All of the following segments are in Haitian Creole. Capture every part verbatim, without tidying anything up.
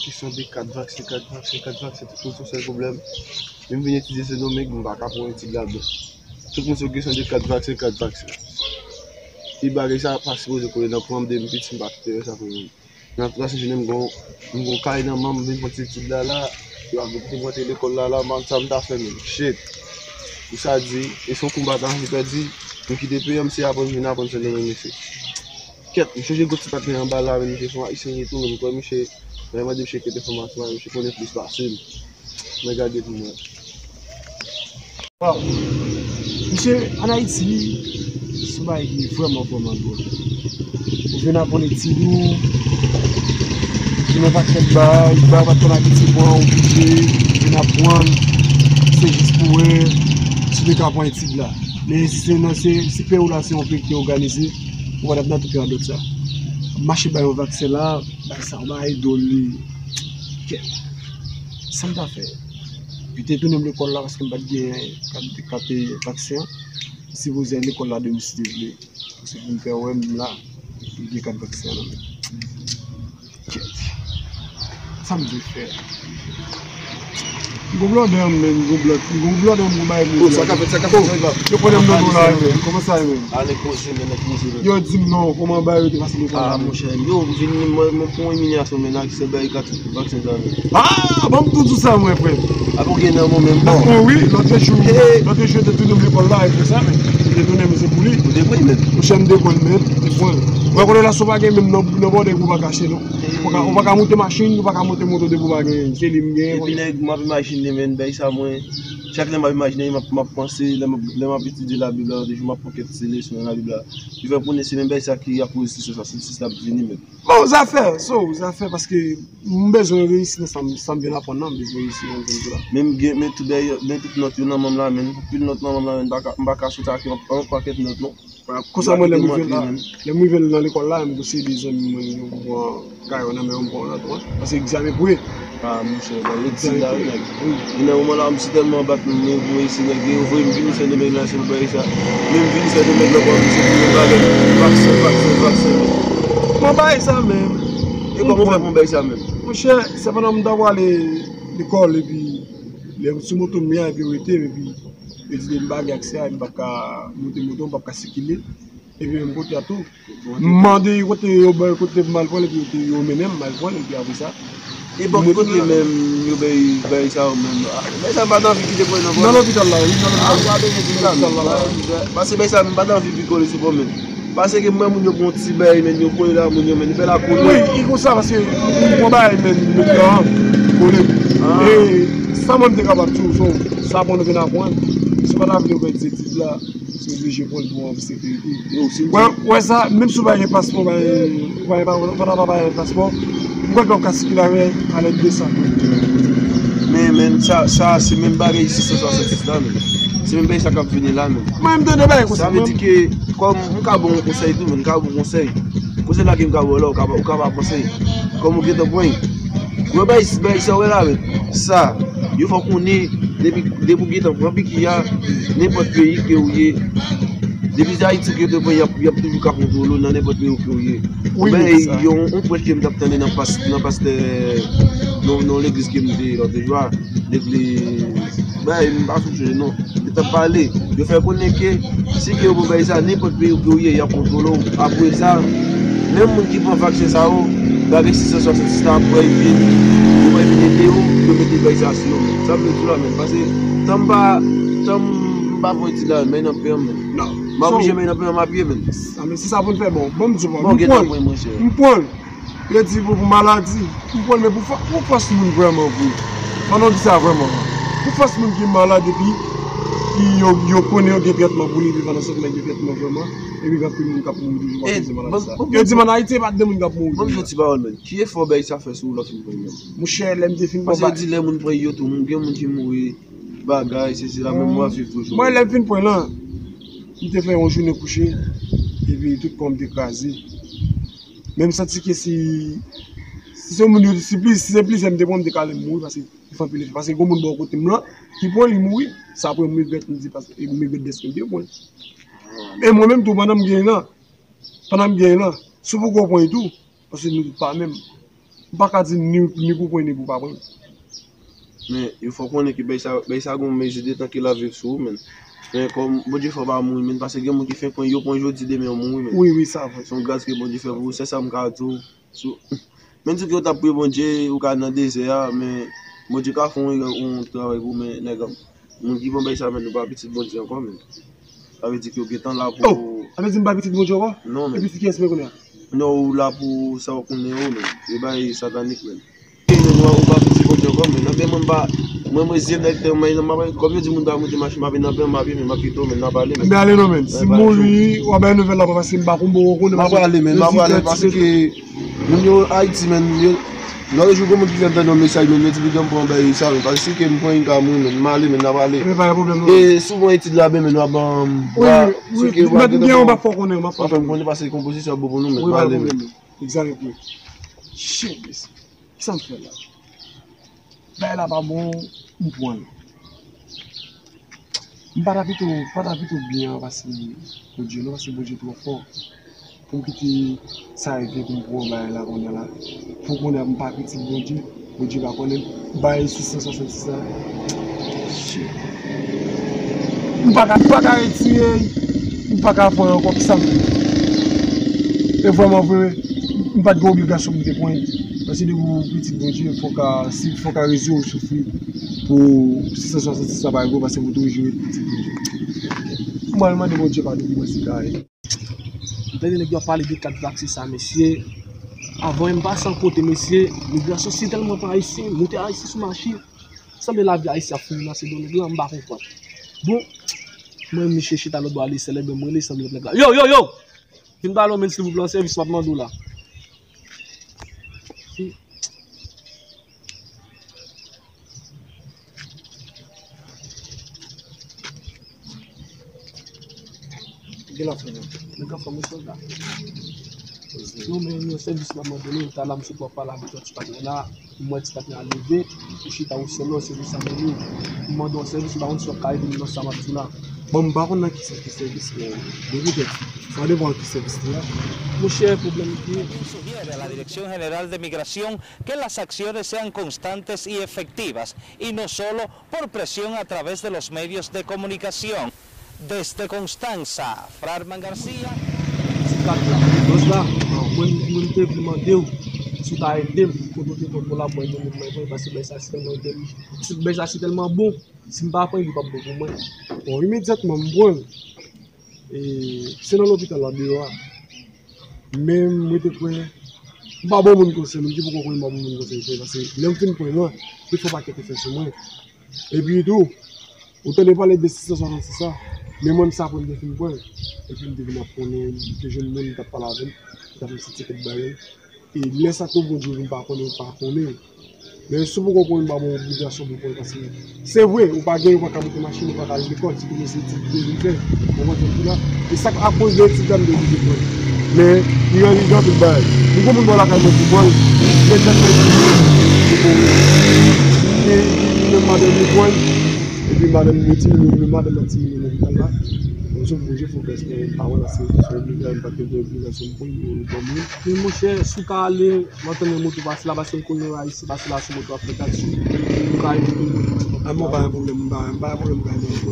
Kesyon de kat vaksen, kat vaksen, kat vaksen, tout moun se yon sèl pwoblèm. Menm vin etidye Sendomeng, m pa ka pran etid ladan. Tout moun se yon kesyon de kat vaksen, kat vaksen. E bagay sa pa sipoze konnen nan pran m depi m piti, m pa kite yo sa konnen. Nan twa senk jounen, m gon, m gon kay nan men m, m vin pran ti etid la la. Yo ap vin mete lekòl la la, man, sa m ta fè menm. Shit. Pou sa di, e se yon konba ta anvi pèdi, m kite peyi an, m se aprann vin aprann fè nan men mesye. Kèt, m chonje gwo ti patnè anba la, men misye se yon ayisyen li ye tou, men m kwè misye, lè m mande misye kèt enfòmasyon an, misye konnen plis pase m. Mwen gade pou mwen. Waw. Misye, ann Ayiti, se yon bagay ki vrèman, vrèman dwòl. Ou vin aprann etid ou, vin nan pakèt bagay, bagay pa t konn ak etid pran, ou oblije vin aprann, se jis pou wè si w te ka pran etid la. Men si se nan, se, si peyi w la se yon peyi ki òganize, ou pa t ap nan tout radòt sa. Mache bay yon vaksen la, bay sa, bay dòl li. Kèt. Sa m ta fè? Yo te tounen m lekòl la paske m pa t gen kat, kat vaksen an. M sipoze al lekòl la demen si Dye vle. Paske pou m fè wè m la, m gen kat vaksen an nan men m. Kèt. Sa m dwe fè? M gon blòdè m, men, m gon blòd, m gon blòdè m, m gon bagay pou yo di. Sa ka fèt, sa ka fèt, sa ka fèt. Yo konnen m nan do la, men. Kòman sa ye, men? A, nèg poze, men, nèg poze, men. Yo di m non, kòman bagay yo te pase lekòl la, men. A, monchè, yo vin, mwen, mwen pran imilyasion, men, nan aksè bagay kat vaksen sa, men. A, ban m tou di w sa, mwen, frè. A, bon, gen nan mwen menm, bon. Bon, wi, lòt jou, lòt jou, yo te tounen m lekòl la, e pou sa, men. Yo te tounen m, se pou li. Ou te pran, men. Monchè, m te pran, men, m te pran. Mwen konnen la, si w pa gen menm nan, nan bòdè, ou pa kache, non. Ou pa ka, ou pa ka monte machin, ou pa ka monte moto depi w pa gen, se li m gen. Epi nèg, m ap imajine, men, bay sa mwen, chak lè m ap imajine, m ap, m ap panse, lè m ap, lè m ap etidye Labib la, lòt jou m ap pran kèk ti leson nan Labib la. Li fè m konnen se menm bay sa ki ap poze sisyon sa, se sis la ap vini, men. Bon, zafè, so, zafè, paske m bezwen reyisi nan sa m, sa m vin aprann nan, m bezwen reyisi nan sa m vin la. Men m gen, men tout dèyè, men tout nòt yo nan men m la, men anpil nòt nan men m la, men m pa ka, m pa ka soti ak yon, yon pakèt nòt, non. Konsa mwen, lè m rive la, lè m rive nan lekòl la, m gon seri de zanmi mwen yo, m pran kaye yo nan men yo, m pran lòt mwen. Paske egzamen pre. A, monchè, nan etid la, wi, nèg. Wi. E nan moman la, m si tèlman bat, m, m, m esi nèg, yo voye m vini Sendomeng la, se pou bagay sa. Men m vini Sendomeng la, pou m se pou yon bagay. Vaksen, vaksen, vaksen. Bon, bagay sa menm. E kòman w fè pou bagay sa menm? Monchè, se pandan m ta prale lekòl, epi lè m sou moto m ye a, epi yo rete m, epi yo di m pa gen aksè a, m p ap ka monte moto, m p ap ka sikile. Epi menm kote a tou. M mande yo kote yo bay, kote m al pran l, epi yo te, yo mennen m, m al pran l, epi apre sa, e bò ki kote menm yo bay, bay sa yo menm? A, bay sa m pa t anvi kite pran nan vòlè. Nan lopital la, wi, nan lopital la. A, w ap ede tout la, men. Paske bay sa m pa t anvi pikole sou pon, men. Paske m wè moun yo pran ti bay, men, yo kole la, moun yo, men, bèl a kole. Wi, e konsa, paske m pran bay, men, m met la, kole. E sa mwen m te kapab di w, so, sa pou nou vin aprann. Si w pa ta vle pèdi etid la, se oblije pran l pou an sekirite. Yo, si m wè, wè sa, menm si w pa gen paspò, pa gen, pa gen, pa, pa, pa, pa gen paspò, m kwè ke w ka sikile avè alèd de sa. Men, men, sa, sa, se menm bagay sis san swasannsis la, men. Se menm bagay sa k ap vini la, men. Mwen, m tande bagay konsa, sa vle di ke, kòm m ka ba w yon konsèy tou, men, m ka ba w yon konsèy. Konsèy la ke m ka ba w la, ou ka, ou ka pa panse. Kòm ou gentan pran, wè bagay, bagay sa w wè la, men. Sa, yo fè w konnen, depi, depi w gentan pran piki a, nenpòt peyi ke w ye, depi se Ayiti ke w te pran, y ap, y ap toujou ka kontwole w nan nenpòt peyi ke w ye. Wi, men se sa. Yon, yon prèch ke m t ap tande nan pas-, nan pastè, nan, nan legliz ke m te lòt jou a, legliz, bay, m pa sot chonje non. Yo t ap pale, yo fè konnen ke si ke yo pran bagay sa, nenpòt peyi ke w ye, y ap kontwole w. Apre sa, menm moun ki pran vaksen sa yo, bagay sis san swasannsis la ap pran epi yo pran epi ede yo, yo mete bagay sa sou yo. Sa m vle di w la menm, paske tan m pa, tan m pa pran etid la, men nan pè m menm. Non. M oblije men nan pè m a pye menm. Sa, men se sa pou n fè, bon, bon, m di w, bon, m pran l, m pran l. Yo di pou, pou maladi, m pran l, men pou fò-, pou fòs moun vrèman vre. Pandan w di sa vrèman, pou fòs moun ki malad epi ki yo, yo konnen yo gen trètman pou li, epi pandan se tan gen trètman vrèman, epi gen anpil moun k ap mouri toujou akoz de maladi sa. Yo di m ann Ayiti, e pa t de moun k ap mouri toujou. Ban m di yon ti pawòl, men. Ki efò bagay sa fè sou ou lè w fin pran l menm? Monchè, lè m te fin pran. Paske yo di lè moun pran yo tou, moun, gen moun ki mouri, bagay, se, se la menm mwen ap viv toujou. Mwen, lè m fin pran l lan, m te fè yon jounen kouche, epi tout kò m te kraze. Men m santi ke si, si se yon moun yo, si plis, si se plizyè m te pran, m te ka lè m mouri, paske li fè anpil efè. Paske gon moun bò kote m lan, ki pran li mouri, sa pran m regrèt, m di, paske m regrèt dèske m te pran. E mwen menm tou, pandan m gen lan, pandan m gen lan, si w poko pran li tou, paske nou tout pa menm. M pa ka di ni, ni pou pran, ni pou pa pran. Men, yo fè w konnen ke bagay sa, bagay sa gon mezi de tan ke l ap viv sou ou, menn. Men, kòm Bondye fè w pa mouri, menn, paske gen moun ki fenk pran, yo pran jodi, demen yo mouri, menn. Wi, wi, sa vre. Se yon gras ke Bondye fè pou ou, se sa m ka di w. Sou, menm si ke w t ap priye Bondye, ou ka nan dezè a, men Bondye ka fè yon, yon travay pou ou, men nèg, moun ki pran bagay sa, menn, nou pa pitit Bondye ankò, menn. Sa vle di ke w gentan la pou... Oh! Sa vle di m pa pitit Bondye ankò? Non, menn. E pitit kiyès mwen kounye a? Non, ou la pou sa w konnen yo, menn. E bagay satanik, menn. Ou pa pitit Bondye ankò, menn. Nan men mwen, m pa, mwen, mwen, zye m nèg tè, mwen, m ap, kòm yo di moun pa monte machin, m ap nan pen, m ap, men m ap kite w, menn, n ap pale, menn. Men ale non, menn. Si m mouri, w ap bay nouvèl la, paske m pa konn bò konnen. M ap ale, menn, m ap ale, paske moun yo Ayiti, menn, yo, lòt jou, gen moun ki fè m tande yon mesaj, menn, yo di videyo m pran bagay sa, menn, paske si ke m pran yon ka mouri, menn, m ale, menn, n ap ale. Men pa gen pwoblèm, non. E si w pran etid la, ben, menn, w ap ban m, wi, wi, wi, m ap fè w konnen, m ap fè w konnen, paske konpozisyon ap bon pou nou, menn, m ale, menn. Exactly. Shit, mesye. Kisa m fè la? Bagay la pa bon, m pran l. M pa ta pito, pa ta pito byen pase Bondye non, pase Bondye twò fò. Pou m kite sa rive pou m pran bagay la kounye a la. Pou kounye a m pa pitit Bondye, Bondye pa konnen m bay sis san swasannsis la. Shit. M pa ka, m pa ka retire, m pa ka fè ankò, kisa m fè? E vrèman vre, m pa t gen obligasyon pou m te pran. Paske depi w pitit Bondye, fò w ka, si, fò w ka rezon w soufri pou sis san swasannsis la pa rive w, paske w toujou ret pitit Bondye. M pral mande Bondye padon pou mwen si kare. M tande nèg yo ap pale de kat vaksen sa, mesye. Avan menm pase an kote, mesye, migrasyon se tèlman pa ayisyen, moute ayisyen sou machin. Sanble lavi ayisyen ap fini nan Sendomeng lan, m pa konprann. Bon, mwen, misye chita lòt bò a Lesèl, ebyen, m rele sanble lòt nèg la. Yo, yo, yo! Vin pale w, menn, silvouplè, yon sèvis m ap mande w la. Gen la fè non. Nèg anfòm wi sòlda. Non, men yon sèvis m ap mande nou, talè m sot w ap pale avèk yon ti patnè la, m wè ti patnè a leve, ou chita ou sèl, se pou sa m rele w. M mande yon sèvis, m pa konn si w ap ka ede m nan sa m ap di w la. Bon, m pa konn nan ki sèvis, ki sèvis, men bon, petèt, sa depann ki sèvis li a. Monchè, pwoblèm ki... Sugiere a la Dirección General de Migración que las acciones sean constantes y efectivas, y no solo por presión a través de los medios de comunicación. Desde Constanza, Frarman García. Ti kat la, bòs la, mwen, mwen te vle mande w si w ta ede m, kote w te konn kolabore mwen, mwen, mwen, paske bèy sa si tèlman ede m, bèy sa si tèlman bon, si m pa pran li p ap bon pou mwen. Bon, imedyatman m pran l. E, se nan lopital la deyò a. Men mwen te kwè, m pa bon moun konsèy, moun ki poko konnen m pa bon moun konsèy, paske lè m fin pran l lan, te fè yon pakèt efè sou mwen. Epi tou, ou tande pale de sis san swasannsis la, men mwen m sa apre m te fin pran l. Epi m te vin ap konnen, m te jwenn moun, m t ap pale avè l, m t ap fè m ti tikèt bagay. E lè sa tou Bondye vin pa konnen, pa konnen. Men si w poko konnen, m pa ba w obligasyon pou w konnen, paske se vre, ou pa gen, ou pa ka moute machin, ou pa ka al lekòl, se tou se etid ou te vin fè, ou konprann sa m di la? E sa k akoz de etid la m te oblije pran l. Men li reyalize anpil bagay. M gon moun bò lakay mwen ki pran l, men tèt mwen ki, ki, ki, ki menm madanm li pran l, epi madanm li ti moun, menm madanm nan ti moun lopital la. Bon, se oblije fè w pès, men pa wè la, se, se oblije, m pa t gen obligasyon pou l, pou l ban m li. Men monchè, si w ka ale, m ap tann yon moto pase la, paske m konnen ayisyen pase la sou moto ap fè taksi. M ka ede pou moto. Ah, mwen pa gen pwoblèm, m pa, m pa gen pwoblèm, m ka ede moto.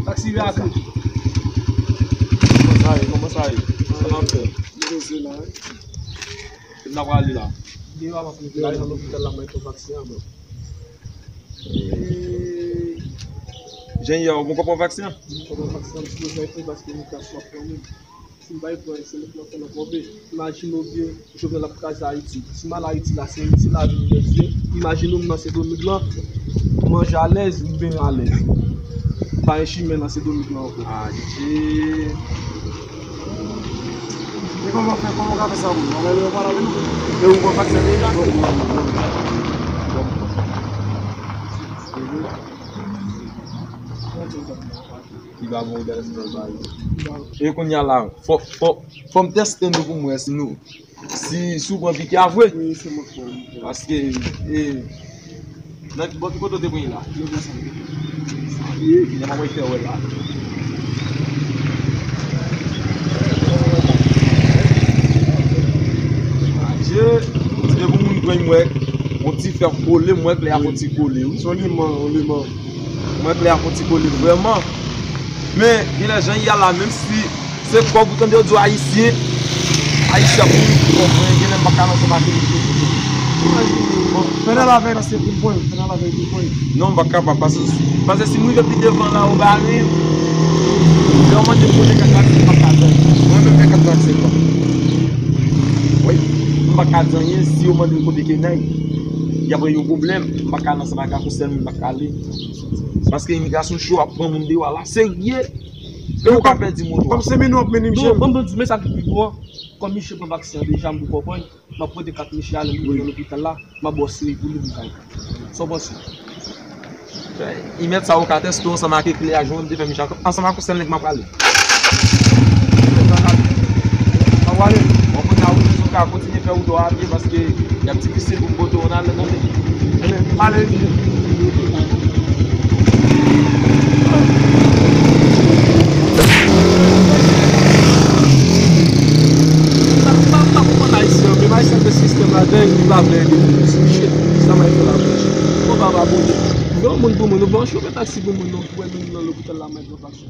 Taksi rive a ka. Kòman sa ye? Kòman sa ye? Sa n ap fè? M poze la, wi. Kote n ap prale la? Deyò a, m ap rive la, nan lopital la, mwen pran vaksen an, bro. Jan yè, ou poko pran vaksen an? M poko pran vaksen an, m sipoze al pran paske migrasyon ap pran moun. Si m pa al pran, se lòt nan fè nan kòve. Imajine w byen, Jovenel ap kraze Ayiti. Si m al Ayiti la, se, se lavi m pèdi. Imajine w m nan Sendomeng lan, m manje alèz, m benyen alèz. Pa gen chimè nan Sendomeng lan ankò. Adje. E kòman fè, kòman w ka fè sa pou mwen? Anben, yo pale avè nou. E ou konn fè sa deja? Li pa bon, ou bèl, se bèl bagay. E kounye a la, fò, fò, fò m tèste nou pou m wè si nou, si, si w pran piki a vre. Wi, se mwen k pran. Paske, e, nan ki bò, ki kote w te pran la? Nan bò sa. Wi, kounye a m ap fè wè la. Mesye, depi moun pran m wè yon ti fè kole, m wè klè a fon ti kole, wi. Soliman, soliman. M wè klè a fon ti kole vrèman. Men, genlè jan y a la, menm si se kòb ou tande yo di w ayisyen, ayisyen ap mouri pou kòb, mwen, genlè m pa ka nan sa pa te. Fè nan lavèy nan se pou pwen, fè nan lavèy pou pwen. Non, m pa kapab, paske, paske si m rive pi devan la, ou ba ri, lè w mande m kote kat laksè, m pa ka jwenn. Mwen menm fè kat laksè, kwa. Wi, m pa ka di anyen si yo mande m kote Kenay. Y ap gen yon pwoblèm, m pa ka nan sa, m pa ka pou sèl moun, m pa ka ale. Paske imigrasyon cho ap pran moun deyò a la, serye. E ou ka pèdi moto a. Kòm se mennen w ap mennen misye. Non, ban m di, men sa ki pi gwo an. Kòm misye pran vaksen an deja, m pou konprann. M ap pote kat misye ale, m nan lopital la, m ap ba w seri pou li pou l kay. Sa w panse? Imèt sa ou ka tèste ansanm ak ekli a, jan w te fè misye ansanm ak yon sèl nèg m ap prale. Sa w ale? Bon, kounye a, wi, ou ka kontinye fè wout ou a pye paske y ap difisil pou m pote w nan ale, tande. Ebyen, m ale. M pa, m pa, m pa konprann Ayisyen an, menm Ayisyen an gen sistèm ladan l, li pa vle ede moun. Shit, sa m ap fè la bouch. Bon, baba, bonè. Yon moun pou moun, ou pran chofè taksi pou moun, non, pou wè moun nan lopital la, mèt nan taksi.